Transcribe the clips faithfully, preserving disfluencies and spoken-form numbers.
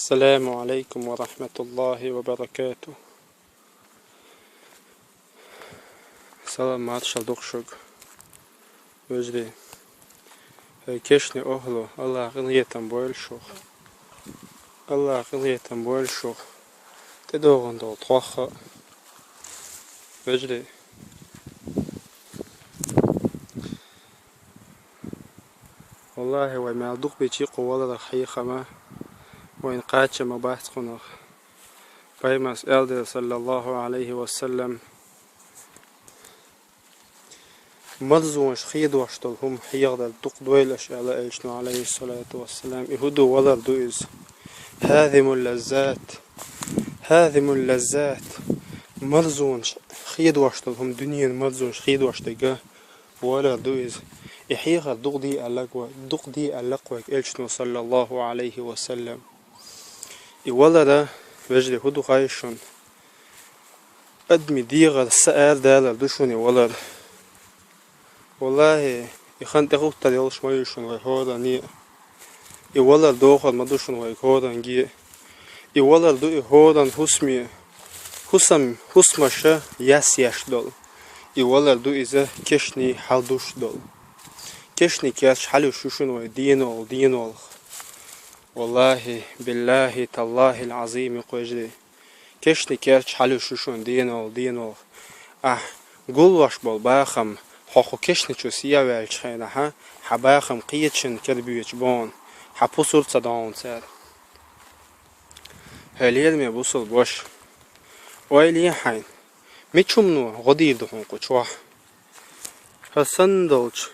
السلام عليكم ورحمة الله وبركاته. Салам, маршал ду шуга, вежарий. Хьай кешнийн охӀла, Аллахь къинхетам бойла шух. Аллахь къинхетам бойла шух. ТӀедогӀун долу тхох а, вежарий. Валлахьи, вай мел дукха бичи кху валарах хьехам, вайна кхачам бац кхунах. Пайхамарс аьлла дела, саллаллаху Ӏалайхи ва саллам: «Марзонаш хедош долу хӀума хьехадар дукха дойла аша», аьлла элчано, Ӏалайхиссалату вассалам. И хӀун ду? Валар ду иза. «ХӀазимул лаззат. ХӀазимул лаззат». Марзонаш хедош долу хӀума, дуьненан марзонаш хедош дерг, валар ду иза. И хьехар дукха де аьлларг вай, дукха де аьлларг вайга элчано, саллаллаху Ӏалайхи ва саллам. И валар, вежарий, хӀун ду хаий шуна? Адамийн дегӀара са арадалар ду шуна и валар. Валлахьи, и хан тӀехӀуттар йолуш ма ю шуна вай хӀоранна а. И валар дохор ма ду шуна вай хӀоранга а. И валар ду и хӀоран хӀусаме, хӀусам, хӀусамаша яс еш долу. И валар ду иза кешнийн хьал душ долу. Кешнийн керча хьалуьйш ю шуна вай денол, денолх. Валлахьи, биллахьи, таллахьил Ӏазими, вежарий. Кешнийн керча хьалуьйш ю шуна денол, денолх. Ахь гуллуш болу бахам, хьо кху кешна чу сехьаваьллачу хенахь, хьан бахам кхечанна керабоьдуш бу хьуна, хьан пусар ца догӀу цара. ХӀай лераме бусалба ваша, ойла е хьайна, мича хӀумано гӀо дийр ду хьуна кху чохь? ХӀара санна долчу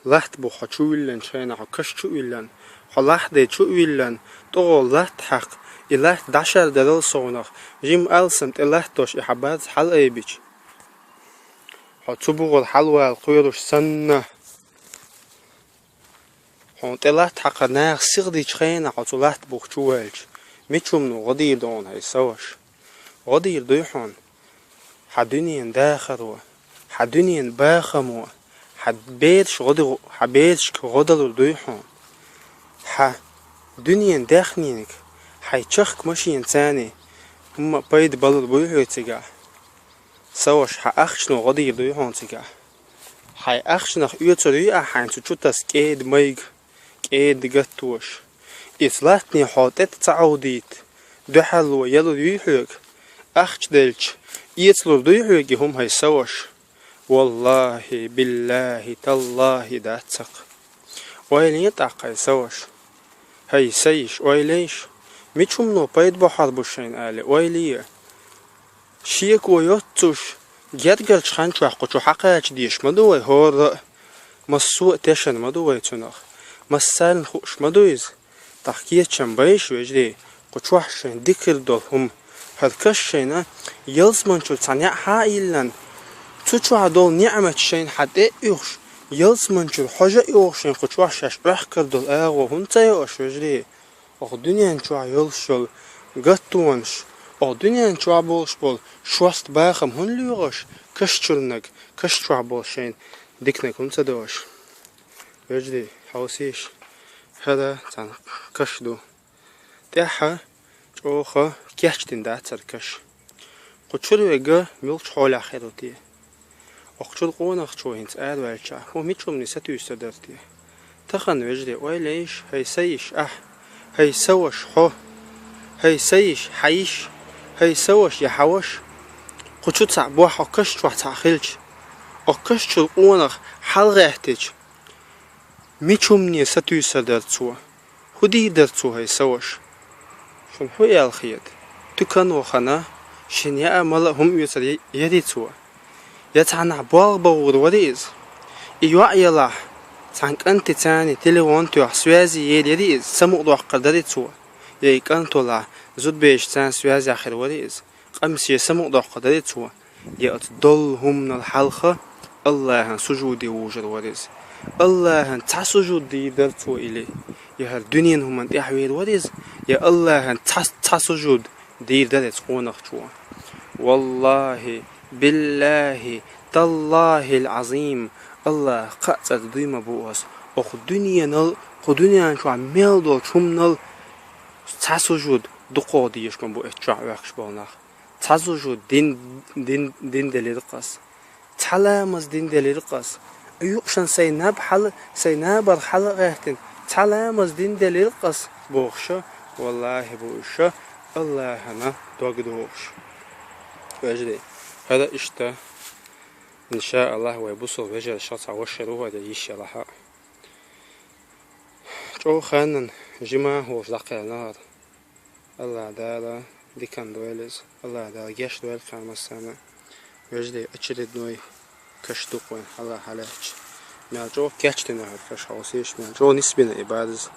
латта бухахь хьо чу виллинчу хенахь, хьо каш чу а виллина, хьо лахьт де чу а виллина, тӀехула латта хьакха, и латта дӀашар дарал совнах, жимма алсам тӀе латтош и хьан барз хьалаайбича, хьо цу бухара хьалавала кхоьруш санна, хьуна тӀе латта хьакхар наха сиха дичу хенахь, хьо цу латта бухахь чу ваьлча, мича хӀумано гӀо дийр ду хьуна, хӀай са ваша? ГӀо дийр дуй хьуна хьан дуьненан дахаро, хьан дуьненан бахамо, хьан бераш гӀо ди-, хьан берашка гӀо далур дуй хьуна, хьан дуьненан даьхнинга, хьайн чехка машинацаний хӀумма пайда балур буй хьоьга цигахь? Са ваша, хьан ахчано гӀо дийр дуй хьуна цигахь? Хьайн ахчанах оьцур юй ахь хьайна цу чу таса кӀеда-майга, кӀеда гаттош? Иза латтане хьо тӀе ца Ӏовдийта, дуьхьало ялур юй хьоьга? Ахча делча, эцалур дуй хьоьга и хӀума, хӀай са ваша? Валлахьи, биллахьи, таллахьи, дац-кх. Ойла е тӀаккха, хӀай са ваша. ХӀай са йиша, ойла йийша, мича хӀумано пайда бохьур бу шайна аьлла, ойла е. Шеко йоццуш, гергарчу хан чохь кху чу хьакхача дезаш ма ду вай хӀора а, массо а тешна ма ду вай цунах, массарна хууш ма ду иза. ТӀаккха кечам байша, вежарий, кху чохь шайна дика хир долу хӀума. ХӀара каш шайна ялсаманчуьра цхьа неӀ хьа а йиллина, цу чохь долу неӀматаш шайна хьан тӀе а оьхуш, ялсаманчуьра хьожа а йохуш шайна кху чохь шаьш Ӏохкар долу агӀо хӀунда ца йо аша, вежарий? Оха дуьнен чохь йолуш йолу гаттонаш, оха дуьнен чохь болуш болу шоста бахам хӀунда лоьху аша, каш чуьрнаг, каш чохь болу шайна диканаг хӀунда ца до аша? Вежарий, хьовсийша, хӀара цхьана каш ду. ТӀаьхьа чӀогӀа кечдина дац хӀара каш. Кху чуьра верг муьлхачу хьолехь хир ву те? Окху чуьра къонахчо хӀинца араваьлча, хӀун мича хӀумане сатуьйсур дара те? Тахана, вежарий, ойла йийша, хӀай са йиша ахь, хӀай са ваша хьо, хӀай са йиша хьан йиша, хӀай са ваша я хьан ваша. Кху чу цхьаъ бохь, окху каш чохь цхьаъ хилча, окху каш чуьра къонах хьалагӀаьттича, мича хӀумане сатуьйсур дара цо? ХӀун дийр дара цо, хӀай са ваша? Шуна хӀун аьлла хета? Туькан вахана, шен яа мала а хӀума оьцур я-, яри цо? Я цхьаннахь болх бан гӀур вари иза? И йоӀ ялахь, цхьана кӀантаца телефон тоьхна связи ер яри иза, самукъадоккхур дари цо? Я и кӀант валахь, зудаберашца связехь хир вари иза? Къамел шен самукъадоккхур дари цо? Я оцу долу хӀуманал хьалха Аллахьан сужуде вужур вара иза? Аллахьан цхьа сужуд дийр дара цо или? Я хӀара дуьненан хӀуманна тӀаьхьавер вара иза? Я Аллахьан цхьа, цхьа сужуд дийр дара оцу къонахчо? Валлахьи, биллахьи, таллахьил Ӏазим, Аллахь кхаа цӀарца дуй ма бу ас, окху дуьненал, кху дуьнен чохь мел долчу хӀуманал Цхьа сужуд дукхагӀа дезаш бу эцу чохь Ӏохкуш болу нах. Цхьа сужуд дин, дин, дин делира-кх ас. Цхьа ламаз дин делира-кх ас. Юкъашан сайн наб хьала, сайн набар хьала а гӀаьттина, цхьа ламаз дин делира-кх ас бохуша, валлахӀи бу уьш, Аллахьана дог дохуш. Вежарий, хӀара иштта, иншааллахӀ, вай бусул вежарша цхьа вашар ву хӀара йиш ялахьа. ЧӀогӀа ханнан жима а хӀуш дӀакхаьрнахьара. Аллахь Дала диканна дойла иза. Аллахь Дала гечдойла кхана массарна. Вежарий, очередной каш ду-кх вайн хьала хьалаьцча. Мел чӀогӀа кечдина хӀара каш, хьовсийша, мел чӀогӀа нисбина и база.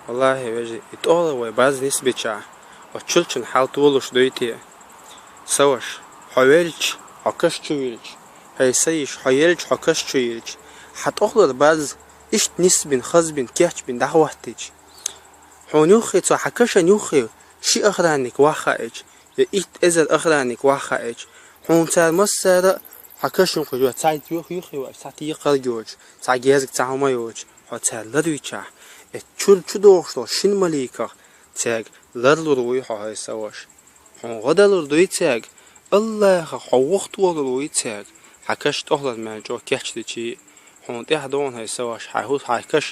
Валлахьи, вежарий, и тӀехула вай база нисбичахь, оцу чуьрчун хьал толуш дуй те? Са ваша, хьо велча, хьо каш чу вилча, хӀай са йиша, хьо елча, хьо каш чу йилча, хьан тӀехулара база иштта нисбина, хазбина, кечбина дӀахӀоттийча, хьуна юххе цо хьан кашан юххе ши охранник ваххаийча, я итт эзар охранник ваххаийча, хьуна цара массара а хьан кашан юххе цхьа юх-, юххе ваьлча, цхьа текхарг йоцуш, цхьа гезг, цхьа хӀума йоцуш, хьо цара ларвичахь, и чуьра чу дохуш долу шина маликах цаьрга ларлур вуй хьо, хӀай са ваша. Хьуна гӀо далур дуй цаьрга, Аллахьах хьо вухатолур вуй цаьрга, хьан каш тӀехулара мел чӀогӀа кечдичи а. Хьуна тӀаьхьа догӀу, хӀай са ваша, хьан хӀу-, хьан каш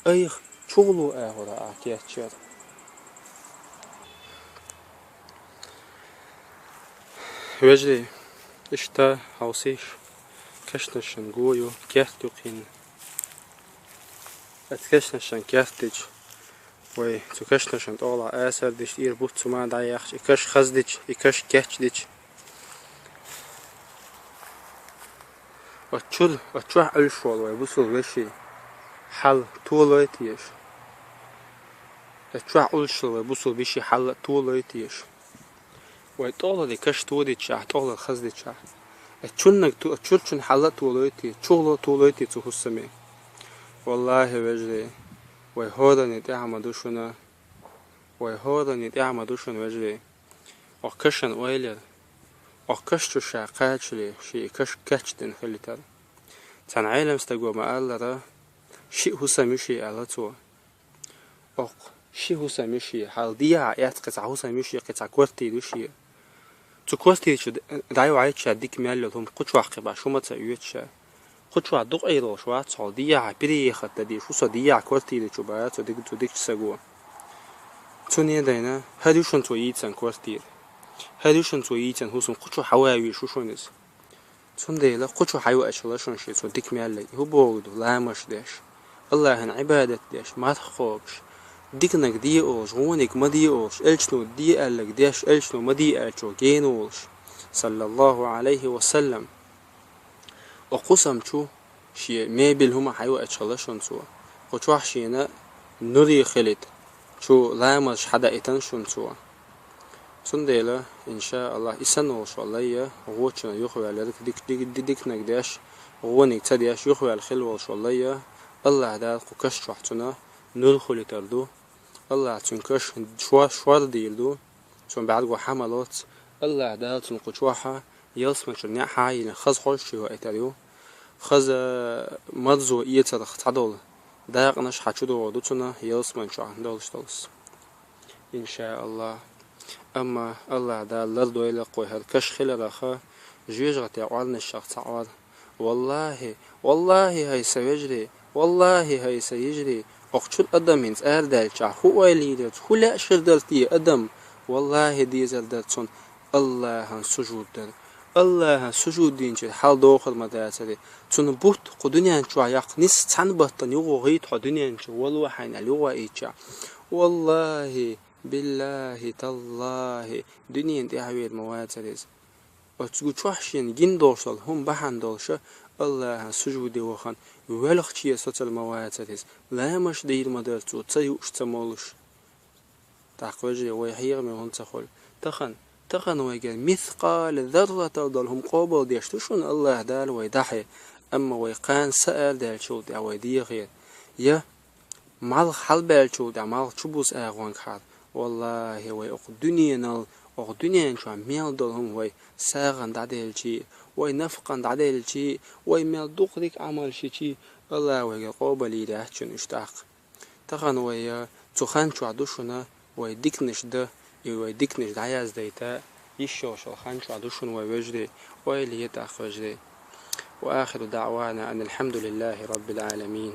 айхьа чугӀало агӀора ахь кечъяр. Вежарий, иштта хьовсийша, кешнашан го ю, керт ю кхин. Оцу кешнашан керт дича, вай цу кешнашан тӀехула асар дича, тӀера буц цу ма дӀаяьккхича, и каш хаздича, и каш кечдича, оцу чуьра, оцу чохь Ӏуьллуш волу вай бусул вешин хьал толой теша? Оцу чохь Ӏуьллуш волу вай бусул вешин хьал а толой теша? Вай тӀехулара каш тодичахь, тӀехулара хаздичахь, оцу чуьрниг ту-, оцу чуьрчун хьал а толой те, чугӀало толой те цу хӀусаме? Валлахьи, вежарий, вай хӀоранна тӀехь ма ду шуна, вай хӀоранна тӀехь ма ду шуна, вежарий, окху кашан ойла яр, окху каш чу ша кхачале шен и каш кечдина хилийтар. Цхьана Ӏелам стаго ма-аллара, шиъ хӀусам ю шен, аьлла цо. Окху ши хӀусам ю шен, хьал дехьа эцна кхин цхьа хӀусам ю шен, кхин цхьа квартира ю шен. Цу квартира чу д-, дӀайохьуьйту ша дика мел йолу хӀума, кху чохь кхин баш хӀума ца оьцу ша. Кху чохь дукъайролуш вац хьо, дехьа переехать дан дезаш ву со, дехьа квартира чу бара цу дика, цу дикачу стаго. Цуьнан дайна, хӀара ю шуна цо йийцина квартира. ХӀара ю шуна цо йийцина хӀусам, кху чу хьаван везаш ву шуна иза. Цундела кху чу хьайоуьйтуш хилла шуна шен цо дика мел йолу, хӀун бохург ду, ламазаш деш, Аллахьан Ӏибадат деш, марха кхобуш, диканиг де олуш, вониг ма де олуш, элчано де аьлларг деш, элчано ма де аьллачух гена волуш, саллаллаху Ӏалайхи ва саллам. Окху хӀусам чу шен мебель, хӀума хьайоуьйтуш хилла шуна цо. Кху чохь шена нур хилийта чу ламазаш хьадаийтина шуна цо. Цундела, иншааллахь, и санна волуш валлай а, гӀочана юхаваьлларг дик-, дик-, ди-, диканиг деш, гӀониг ца деш, юхаваьлла хилла волуш валлай а, Аллахь Дала кху каш чохь цунна нур хуьлуьйтур ду. Аллахь цуьнан каш шо-, шор дийр ду. Цуьнан бӀаьрго хьа ма лоцу. Аллахь Дала цунна кху чохь ялсаманчуьра неӀ хьа а йина, хаза хьожа чу йоуьйтур ю. Хаза марзо эцарх цхьадолу дакъанаш хьа чу догӀур ду цунна ялсаманчохь долуш долуш. Иншааллахь. Амма Аллахь Дала лардойла кху хӀара каш хиларх, жоьжахатин Ӏорнашах цхьа Ӏор. Валлахьи, валлахьи, хӀай сан вежарий, валлахьи, хӀай сан йижарий, окху чуьра адам хӀинца арадаьллачохь хӀун ойла йийр яра, хӀун лаьа шуьра дара те адам? Валлахьи, дезар дара цунна Аллахьан сужуд дар. Аллахьан сужуд динчуьра хьал дохур ма дацара. Цунна бутт кху дуьнен чохь яккха нисса цхьана баттана юхагӀийта хьо дуьнен чу, вало хьайна аьлла юхаийча. Валлахьи, биллахьи, таллахьи, дуьненан тӀаьхьавер ма вацара иза. Оцу чохь шена гина долуш долу хӀума бахьана долуша Аллахьан сужуде вахана, воьлхаче соцур ма вацара иза. Ламазаш дийр ма дара цо, ца юуш, ца молуш. ТӀаккха, вежарий, вай хьехаме хӀунда ца хуьлу? Тахана, тахана вайгара мискъала зарратал долу хӀума къобалдеш ду шуна Аллахь Дала вай дӀахье, амма вай кхана са арадаьллачул тӀаьхьа вай дехар, я малх хьалабаьллачул тӀаьхьа малх чу буза агӀонгахьара. Валлахьи, вай окху дуьненал, окху дуьнен чохь мел долу хӀума вай сагӀана дӀаделчи, вай нафкъана дӀаделчи, вай мел дукха дика Ӏамалш йичи, Аллахь вайгара къобалйийр яц шуна уьш тӀаккха. Тахана вай, э, Цу хан чохь ду шуна вай диканаш дан, и вай диканаш дӀаяздайта йиш йолуш йолу хан чохь ду шуна, вай вежарий, ойла е тӀаккха, вежарий. وآخر دعوانا أن الحمد لله رب العالمين.